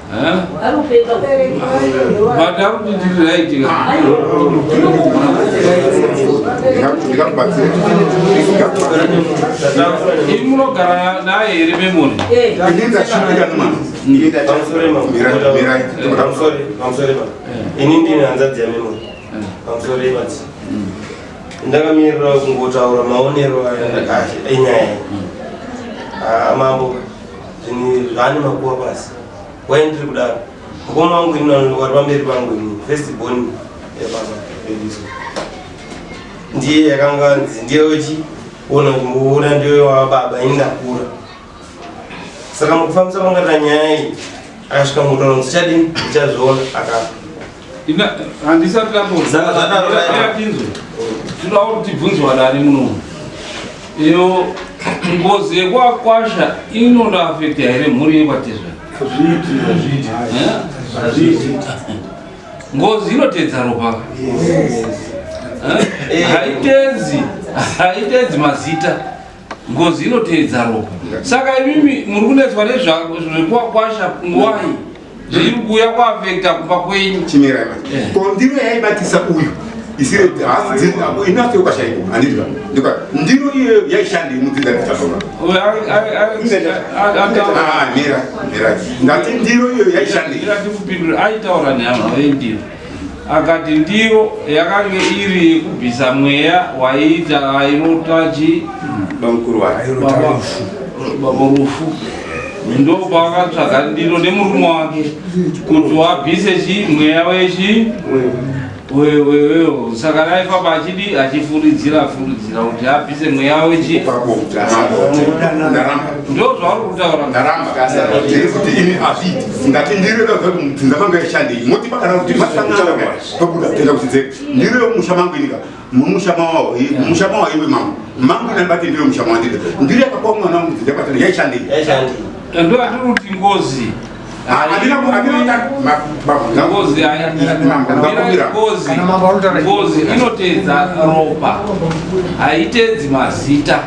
Eh? But ari kuti ndiri right ka. Ndikakubatsira. Imi munogara naye here memory? Ini ndashupika nemwana. Pamusoro ini ndine hanzadzi yamemory. Pamusoro yemadzi ndakamirira kungotaura maonero enyaya iyi. Mambo Zvinhu zvaane makuva pasi. Why ndiri kudaro? Mukoma wangu ini wari pamberi pangu ini first born yababa vedu. Ndiye yakanga nzi ndiye wechi ona kumboona ndiye wababa ini ndakura. Saka mukufambisa kwanga nyaya iyi akasvika mutaura ndichadini ndichazviona akafa. Handisati ndamboatinzwe tinoda kuti tibvunzwa dani muno iyo ngozi yekwakwasha inoda afekta here mhuri yekwatezva? Ngozi inotedza ropa, haitedzi haitedzi mazita. Ngozi inoteedza ropa. Saka imimi muri kunetswa nezvekwakwasha nguwai zviri kuuya kuafekta kumba kwenyu? Chimirai manje. Ko ndiro yaibatisa uyu isiri hasi inato kwashaiko handiti ndika ndiro iyoyo yaishandei mudzinza ndichazora? Mira, mira, ndati ndiro iyoyo yaishandei? Kupindura aitaura nehama vendiro, akati ndiro yakange iri yekubvisa mweya waiita airota chi bamukuru wake. Baba rufu. Ndo paakatsvaga ndiro nemurume wake kuti wabvise chi mweya wechi wewewewo. Saka raifamba achidi achifuridzira furidzira kuti abvise mweya wechi. Ndo zvauri kutaura. Ndaramba, ndiri kuti ini hazviiti. Ndati ndiro ikaziva kuti mudzinza mangu yaishandei, moti pakana kuti masangana tobuda toenda kuchidzeko. Ndiro yomusha mangu inika mumusha mawawo, musha mawo iwe mangu mangu inabate ndiro musha mawo. Ndiro ndiro yakapuwa mwana wangu mudzinza kwatana yaishandei? Ndo atiri kuti ngozi ngozi ngozi ngozi inoteedza ropa, haiteedzi mazita.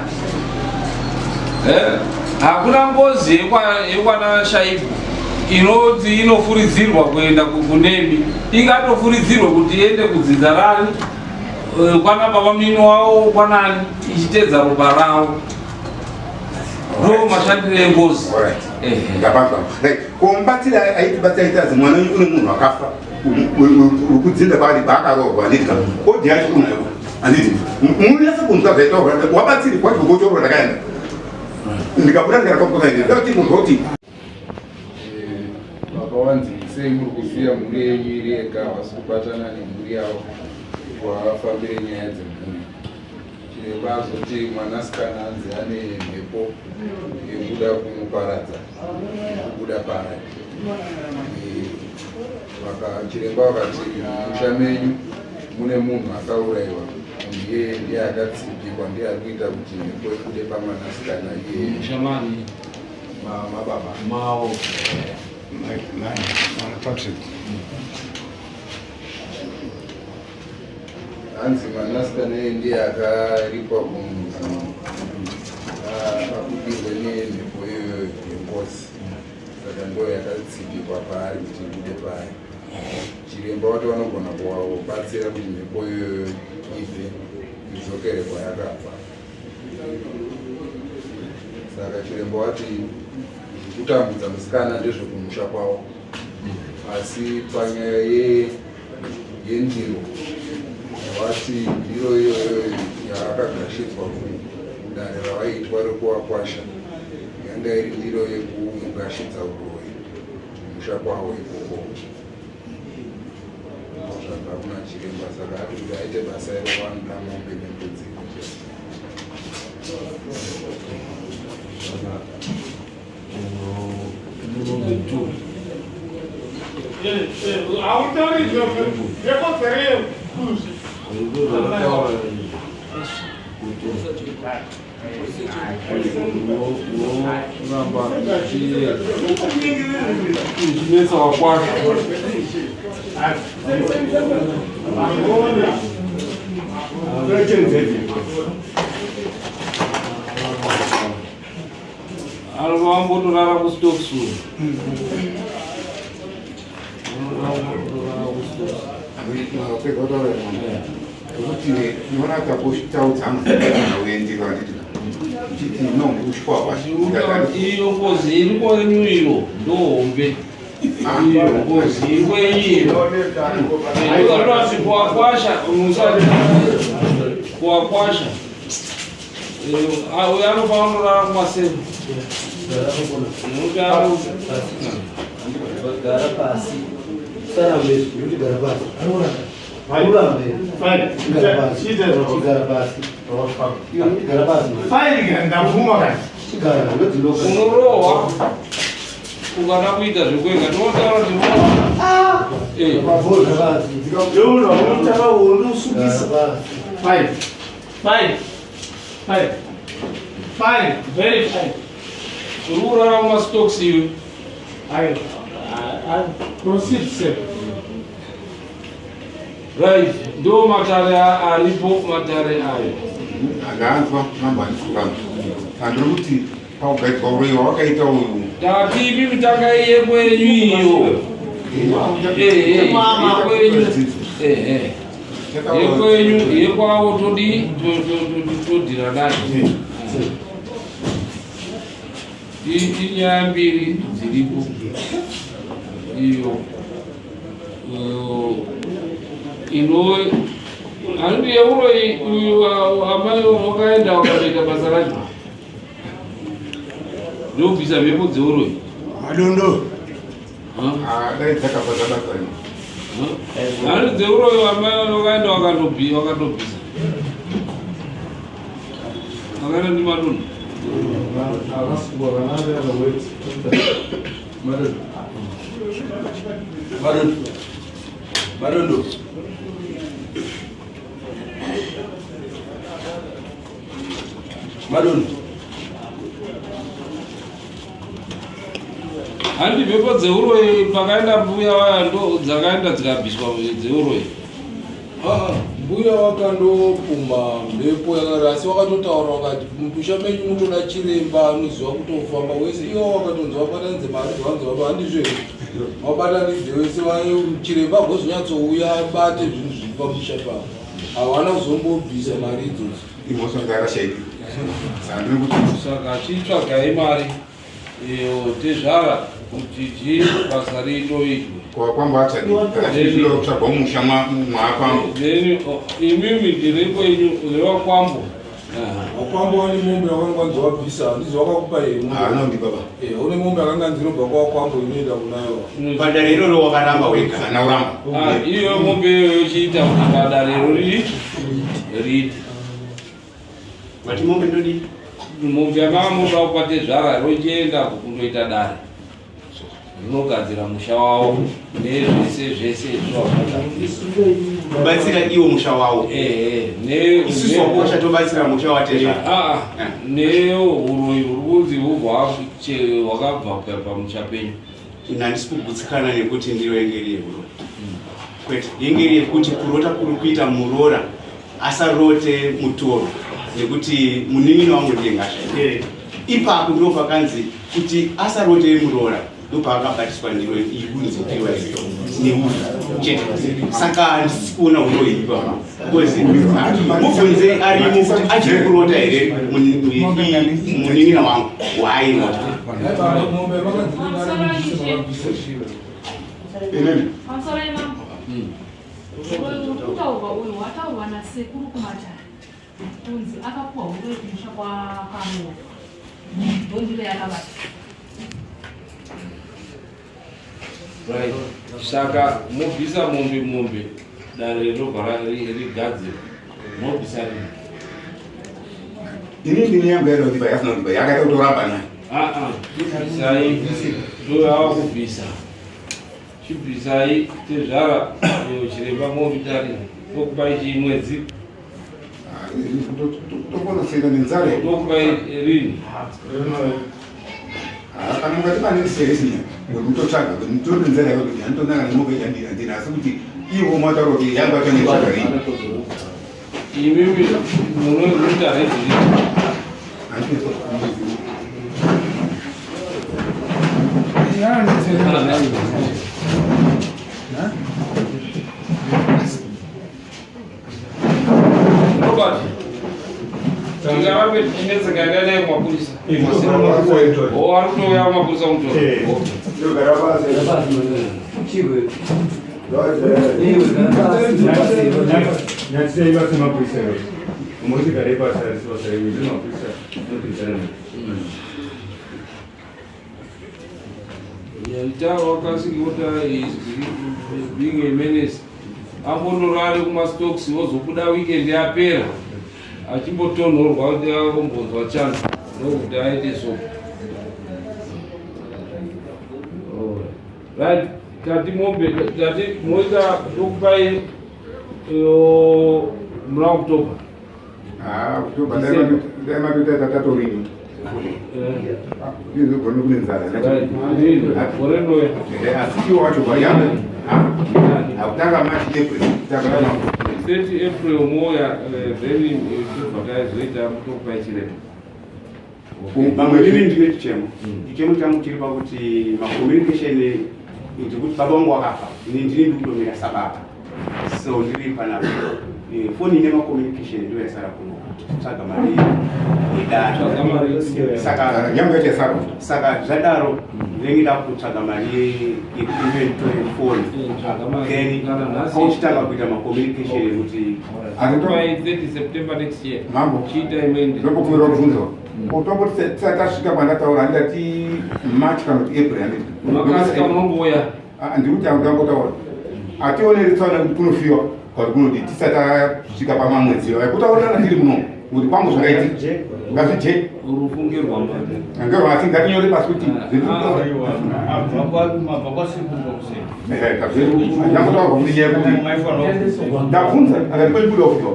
Hakuna ngozi yekwana Shaibu inoti inofuridzirwa kuenda kunemi. Ingatofuridzirwe kuti iende kudzinza rani, kwana baba mini wavo, kwanani, ichiteedza ropa ravo. Ndo mashandiro engozi. Ndapanzwa. Right, komubatsira aitibatsira aitazi mwana wenyu une munhu akafa wekudzinda kwaari kwaakaroorwa, handiti? Ka odi yacho unayo, handiti? Munonyatsa kunzwa zvaitaurwa wabatsiri kwacho kugotorwa. Ndakaenda ndikabuda ndikaenda kwamukokaende ndati munhu kuti Baba wanzi sei muri kusiya mhuri yenyu iri yega, havasi kubatana nemhuri yavo vafambire nyaya dzemhuri? Chiremba azoti mwanasikana anzi ane mhepo yekuda kumuparadza, kubuda paari. Chiremba vakati musha menyu mune munhu akaurayiwa, munhu iyeye ndiye akatsipikwa, ndiye ari kuita kuti mhepo ibude pamwanasikana iyeye. Mushamani mababa mao. Patrick. Hanzi mwanasikana iye ndiye akaripwa kumuzi abudirwe nemhepo iyoyo yengozi, saka ndo yakatsipikwa paari kuti ibude paari. Chiremba wati vanogona kuvabatsira kuti mhepo iyoyo ibve, idzokere kwayakabva. Saka chiremba wati kutambudza musikana ndezvekumusha kwavo, asi panyaya yendiro wati ndiro iyoyo yaakagashidzwa kudare ravaiitwa rekuvakwasha yanga iri ndiro yekumugashidza uroyi kumusha kwavo ikoko, zvabva kuna chiremba. Saka ati kuti aite basa iro vanoda mombe nembudzi. Mombe two. Hautauri yekodzero yekuzvi. Zvataura kuti unoramba uchinetsa wakwasha. Anovambotorara kuStokes uyu. Pega kutaura kuti unoona takushitaudza uendiro, handiti? Uchiti no kusvikwa kwacho. Iyo ngozi iri kwenyu iyo ndohombe. Iyo ngozi iri kwenyu iyo inoti kuwakwasha musati kuwakwasha uyo anofanira kunorara kumasero. Gara pasi. Usarambe kuti gara pasi. Urambe. Gara pasi. Gara pasi. Gara pasi. Chigara ndodziloka. Unorohwa ukada kuita zvekuenga tinotaura kuti Fine. Fine. Fine. Fine. Very fine. Uri kurara mumastocks iwe. Proceed, sir. Right, ndo matare aripo matare ayo. Andaanzwa mambo andisikuranzwa. Andiri kuti pakugadzwa uroyi wawakaita uyu. Tati imi mitangai yekwenyu iyo. Yekwenyu. Yekwenyu yekwavo todii todhira nayo. Inyaya mbiri dziripo iyo ino hanti yeuroyi uyu amai wakaenda wakatoita basa racho ndobvisa mhepo dzeuroyi madondo dai dzakabva dzabatwa hanti dzeuroyi amai wakaenda wakatobvisa Akaenda ndi Madondo. Madondo. Madondo. Madondo. Handi mhepo dzeuroyi pakaenda mbuya vaya ndo dzakaenda dzikabviswa dzeuroyi. Ah, mbuya wakandopumha mhepo yakati asi wakatotaura wakati mumusha menyu mutoda chiremba anoziva kutofamba wese iwo wakatonzi wabatanidze mari dzavanzi vapa handizvo here wabatanidze wese chiremba agozonyatsouya abate zvinhu zviri pamusha pavo hawana kuzombobvisa mari idzodzo imhosva yakashaika saka chitsvagai mari Iyo tezvara kuti ji basa ritoitwe. Kwa kwamba achadi kana chizvida kutsvagwa musha mwakwambo. Then imimi ndiri kwenyu rewakwambo. Wakwambo wane mombe yakanga nzi wabvisa handizi wakakupa here mombe? Haana kundipa ba. Eh, une mombe yakanga nzi inobva kwawakwambo inoenda kunayo. Padare iroro wakaramba wega. Haana kuramba. Ah, iyo mombe iyoyo yochiita kuti padare rori riite. Vati mombe ndodii? Mombe yamanga moda kupa tezvara rochienda kundoita dare rinogadzira musha wavo nezvese zvese kubatsira iwo musha wavo isusu wakosha tobatsira musha watezvara ah, ah. neuroyi uri kunzi hubva hwakabva pamusha penyu ini handisi kugutsikana nekuti ndiro yenge iri yehuroyi kwete yenge iri yekuti kurota kuri kuita muroora asarote mutoro nekuti munin'ina wangu ndiye ngasha ipapo ndipo pakanzi kuti asarote muroora ndopaakabatiswa ndiro ikunzi ndiwa neuyu chete saka handisi kuona huroyi ipapo because mubvunze arimo kuti achiri kurota here munin'ina wangu waairota Pamusoro yemambo. Uyu uri kutaurwa uyu wataurwa nasekuru kumatare kunzi akapuwa huroyi kumusha kwakaroorwa ndondiro yakabata. Right. Saka mobvisa mombe mombe dare rinobva rigadzirwa mobvisa rini? Ini ndine yangu yaida kundipa yasina kundipa yakaita kutoramba nayo. Ah ah. Bvisai ndoyava kubvisa. Chibvisai tezvara iyo chiremba momitari tokupai chii mwedzi tokonoseka nenzara tokupai rini kana mukati pane seresi ngokutotsvaga kuti nditori nenzara yako kuti handitonanga nemoko yandina asi kuti ivo mataura kuti yangu yacho nditsvaga rini imimi munoita redhi Robert, tingarambe tichinetseka yakaita yemapurisa. Oh, ari kutouya kumapurisa kumutora. Nyatisei basa mapurisa iwe. Umosigare basa risi basa renyu ndemapurisa. Nyamutaro wakasingota is being a menace. Ambondorare kumastocks ozobuda weekend yapera achimbotonhorwa kuti akombonzwa chando ndokuti aite so. Oh, right, tati mombe tati moita ndokupai muna October. Ah, October dai matoita tatatorima. Ndizogona kune nzara. Gore ndoya. Asi iwo wacho kwayamba. Akutanga March April. Kutanga na 30 April moya then tobva taizoita tokupai chiremba. Mamwe ini ndine chichemo. Chichemo changu chiri pakuti macommunication ndikuti baba vangu wakafa. Ini ndini ndikutomira sababa. So ndiri panapa. Foni ine macommunication ndiyo yasara kuno. Tsvaga mari Tsvaga mari. yedare. Saka Nyambo yacho yasara. Saka zvadaro ndinenge ndakutsvaga mari yekuti ndive nditore foni. Tsvaga mari. Then Kana nhasi. kochitanga kuita macommunication ekuti By 30 September next year. Mambo. Chiita imende. Ndokumbira kubvunzwa. Utomboti tisati tasvika kwandataura handati March kana kuti April handiti. Makasika munomboya. Ah, ndiri kuti angotaura. Hationeri tsaona kuti kunofiwa kana kuti kunodii tisati tasvika pamamwedzi iwayo. Kutaurirana tiri muno kuti kwangu zvakaitika. Ngazvijeke. Rufu ngerwamari. Ngerwa asi ngatinyore pasi kuti Mabva kwasekuru kwakuseri. Ndakutaura kuti nyaya yekuti ndabvunza akati kweli kuda kufiwa.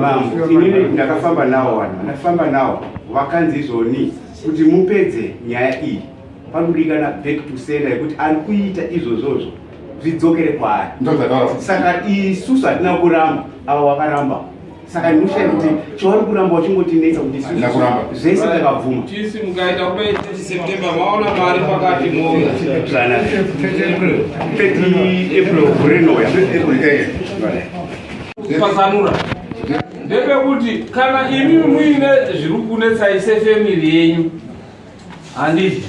Mambo, inini ndakafamba nawo vanhu ndakafamba nawo vakanzi izvoni kuti mupedze nyaya iyi panodikana back to sender yekuti ari kuita izvozvozvo zvidzokere kwaari. Saka isusu hatina kuramba, ava wakaramba. Saka ndinoshaya kuti chauri kuramba uchingotinetsa kuti isusu zvese takabvuma. Chisi mukaita kudai 30 September maona mari pakati moya. 30 April gore rinouya. Kupatsanura ndepekuti kana imi muine zviri kunetsai sefemili yenyu handiti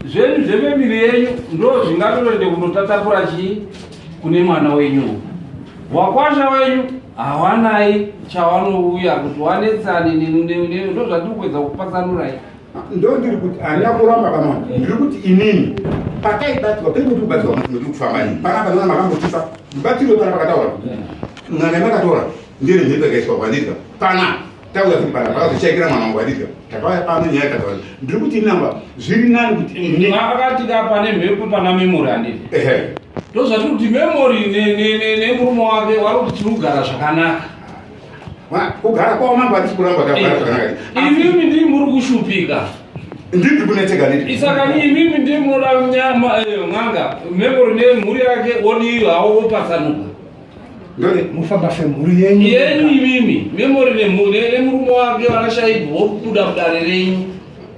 zvenyu zvefemili yenyu ndo zvingatotoende kunotatapura chii kune mwana wenyu wakwasha wenyu hawanai chawanouya kuti wanetsane ndo zvatiri kuedza kupatsanurai Ndo ndiri kuti handina kuramba kamwana. Ndiri kuti inini pataibatsirwa pei kuti kubatsirwa munhu ndiri kufamba ini. Panapa ndona makambotipa mubatsiro pana pakataura. N'anga yamakatora ndiri mhepo yakaiswa kwandiri. Pana tauya kuti pana pakazochaikira mwana wangu kwandiri. Takauya pano nyaya yakataura. Ndiri kuti inini amba zviri nani kuti ini akati ka pane mhepo pana memory handiti ehe ndo zvatiri kuti memory nemurume wake wari kuti tiri kugara zvakanaka. Kugara kwavo mambo hatisi kuramba takugara zvakanaka. Imimi ndii muri kushupika. Ndii ndiri kunetseka ndii. Saka ni imimi ndii munoda nyama n'anga memory nemhuri yake wodii hawo wopatsanuka. Ndoni mufamba semhuri yenyu. Yenyu imimi memory nemurume wake vanashaibhu vokubuda mudare renyu.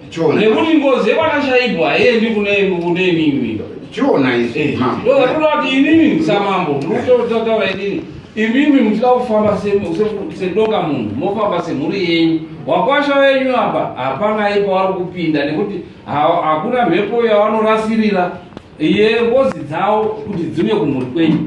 Chiona. Nekuti ngozi yekwanashaibhu haiendi kune imimi. Chiona izvi mambo. Ndo zvatoda kuti inini samambo ndikutotaura inini imimi muchida kufamba sedoka munhu mofamba semhuri yenyu wakwasha wenyu apa hapana ipo vari kupinda nekuti hakuna mhepo yavanorasirira yengozi dzavo kuti dziuye kumhuri kwenyu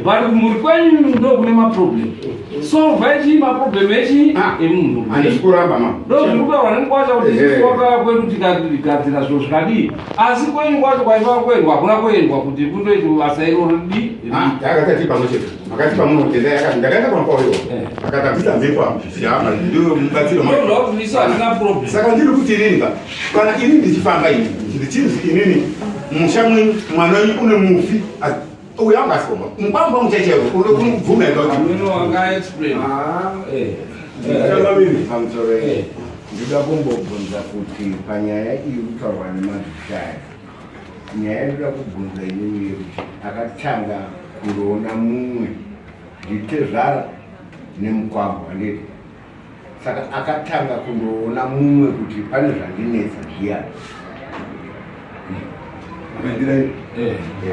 but kumhuri kwenyu ndo kune maproblem solva echi maproblem echi emunhu Handisi kuramba mambo. ndo zviri kutaurwa nemukwasha kuti isusu kwakauya kwedu tikagadzira zviro zvikadii asi kwenyu kwacho kwaiva kuendwa hakuna kuendwa kuti kundoita basa iroro di Takati pamwe chete. Makati pamuno kutenda yakati ndakaenda pano kwauriwa. Akatambisa mhepo apa. Yama ndiyo mubatsiro. Ndozvakuti hatina problem. Saka ndiri kuti inini ka kana ini ndichifamba ini ndichinzi inini musha mwenyu mwana wenyu une mufi uyo anga asikomba mukwamba muchaichaiwo unobvuma here kuti Ameno anga explain. Pamusoro iyi ndoda kumbobvunza kuti panyaya iri kutaurwa nemadzishaya nyaya ndoda kubvunza inini yekuti akatanga kundoona mumwe nditezvara nemukwambo handiti saka akatanga kundoona mumwe kuti pane zvandinetsa zviyani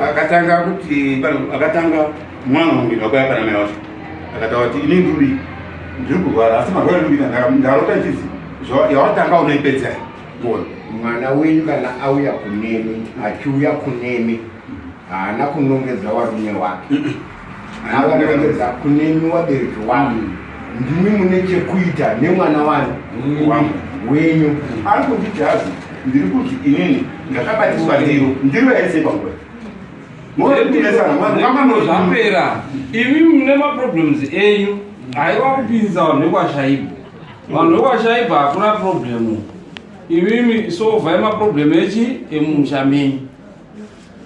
akatanga kuti akatanga mwana wangu ndakauya pana mai wacho akataura kuti ini ndiri ndiri kurwara asi marwara ndiri ndarota chizi yawatanga unoipedza Bona mwana wenyu kana auya kunemi achiuya kunemi haana kunongedza warume wake akanongedza kunemi wabereki wake ndimi mune chekuita nemwana wani wenyu ari kunditi hazi Ndiri kuti inini ndakabatiswa ndiro. Ndiro yaise panguva. Zvapera. Imi mune maproblems enyu. Haiwa kupinza vanhu vekwashaibwa. Vanhu vekwashaibwa hakuna problem. Imimi sovhai maproblem echi emumusha menyu.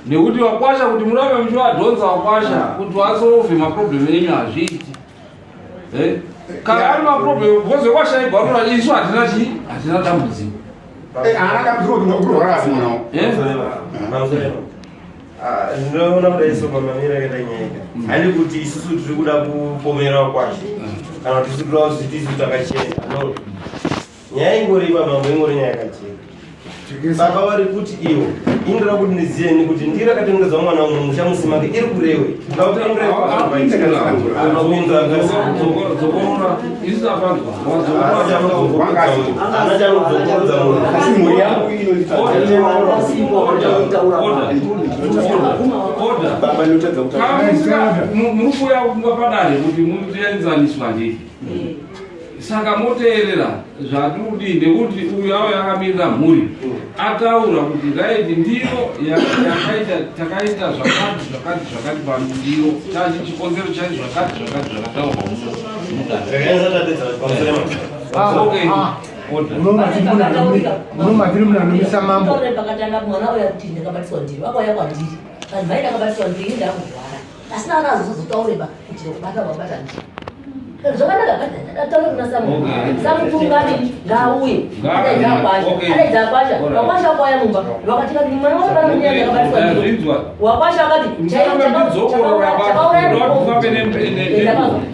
Nekuti wakwasha kuti murambe muchivadhonza wakwasha kuti wasovhe maproblem enyu hazviiti. Eh? Kana ari maproblem because wekwashaibwa anoona isu hatina chii hatina dambudziko. Eh, haana dambudziko kurwara asi mwana wako. Eh? Ah, ndinoona kudai so pamamira akaita nyaya ika handi kuti isusu tiri kuda kupomera kwashe kana kuti isusu tiri kuda kuti isu takachena no nyaya ingori pamambo ingori nyaya yakachena baba vari kuti iwo indoda kuti ndizive ni kuti ndiro akatengedzwa mwana wangu musha musi make iri kurewe Muri kuuya kumba padare kuti muenzaniswa ndii saka moteerera zvatiri kudii nekuti uyu ave akamirira mhuri ataura kuti right ndiro yakaita takaita zvakati zvakati zvakati pandiro chachi chikonzero chai zvakati zvakati zvakataurwa muno Munomatiri munhu anomisa mambo. Pakatanga mwana uya kuti ndakabatiswa ndiro akauya kwandiri vanhu vaida ndakabatiswa ndiro ini ndakurwara asina ana azozotaureba kuti kubata wabata ndiro zvakanaka ataure kuna samu samu kungani ngauye adaidza akwasha adaidza akwasha wakwasha kwaya mumba vakati kati mwana wako kana munyanya ndakabatiswa ndiro wakwasha akati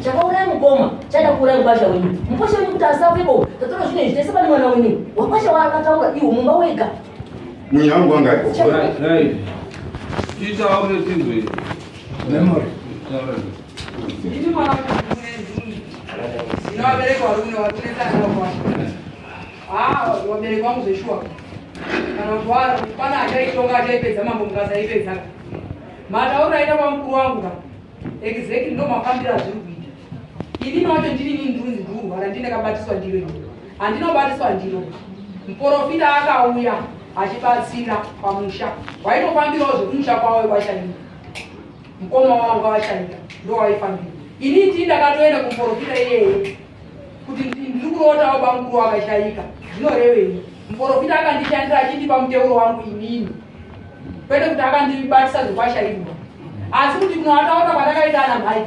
chakauraya mukoma Chada kuuraya mukwasha wenyu. Mukwasha wenyu kuti asafepo. Tatora zvino izvi tese pane mwana wenyu. Wakwasha waakataura iwo mumba wega. Munya wangu wanga aripo. Right, right. Titaure tinzwe. Memory. Taura. Ndini mwana wacho ndine vabereki vari kune vari kunetsana navakwasha. Ah, vabereki vangu zveshuwa. Kana kuti wari pana achaitonga achaipedza mambo mukasaipedza. Matauriro aita pamukuru wangu ka. Exactly ndo mafambiro azviri kuita. Inini wacho ndini ini ndunzi ndikurwara ndini ndakabatiswa ndiro ini. Handinobatiswa ndiro. Muporofita akauya achibatsira pamusha. Waitofambirawo zvekumusha kwavo kwashaika. Mukoma wangu washaika ndo waifambira. Ini ndini ndakatoenda kumuporofita iyeye kuti ndiri kurotawo bamukuru akashaika. Zvinorevei? Muporofita akandishandira achindipa muteuro wangu inini. Kwete kuti akandibatisa zvekwashaikwa. Asi kuti kunoataura kwandakaita ana mhai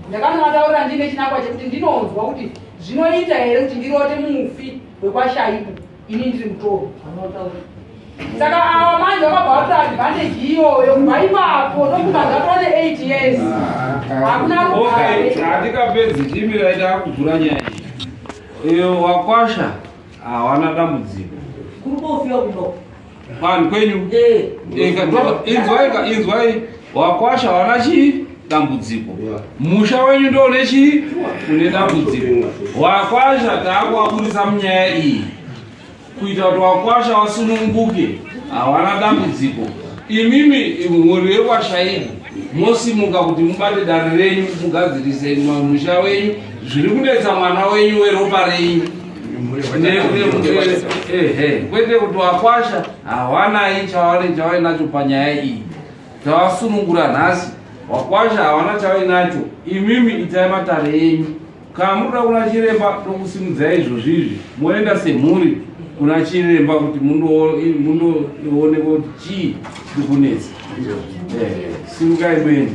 Ndakanoataurira ndiine chinangwa chekuti ndinonzwa kuti zvinoita here kuti ndirote mufi wekwashaibu ini ndiri mutorwa. Saka ava manje vakabva vatora advantage iyoyo kubva ipapo ndokuba zvatova ne 8 years. Hakuna rugare. Okay, hatikapedzi chimirai takugura nyaya iyi. Iyo wakwasha hawana dambudziko. Kuri kofiwa kumba. Vanhu kwenyu. Inzwai ka inzwai wakwasha wana chii dambudziko. Musha wenyu ndo une chii une dambudziko. Wakwasha taakuwaburisa munyaya iyi kuita kuti wakwasha wasununguke hawana dambudziko. Imimi mhuri yekwashaini mosimuka kuti mubate dare renyu mugadzirise musha wenyu zviri kunetsa mwana wenyu weropa renyu. Kwete kuti wakwasha hawanai chawainacho panyaya iyi tawasunungura nhasi wakwasha hawana chawainacho imimi itai matare enyu kana munoda kuna chiremba tokusimudzai izvozvi izvi moenda semhuri kuna chiremba kuti mundoonekwa kuti chii chiri kunetsa simukai muende.